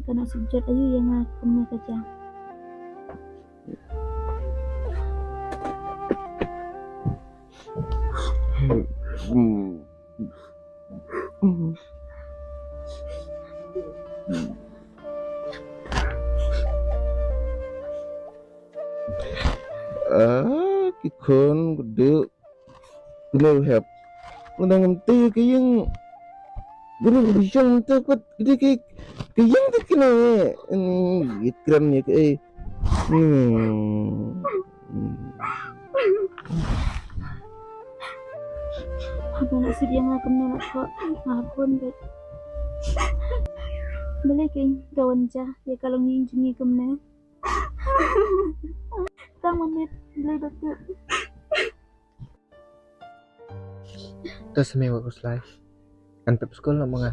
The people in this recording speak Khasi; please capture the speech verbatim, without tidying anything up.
Ka nang suk jot aïu ïa nga kumne ka jia. Ah, ki khun, ki duk, ki leu hep. Ngan dang te ki ïing. Guru bi jong te kut ki dei ki, ki ïing te ki ne. Ni kren ni ki. Hmm. Haba nga shu ïa nga kumne nga thoh, nga hap bun bad. Balei kein ka wan jia ïa ka longïing jong ngi kumne? Tang mynmiet, balei ba tip. To sa mih wat Khuslai. Ngan pep skul noh ma nga.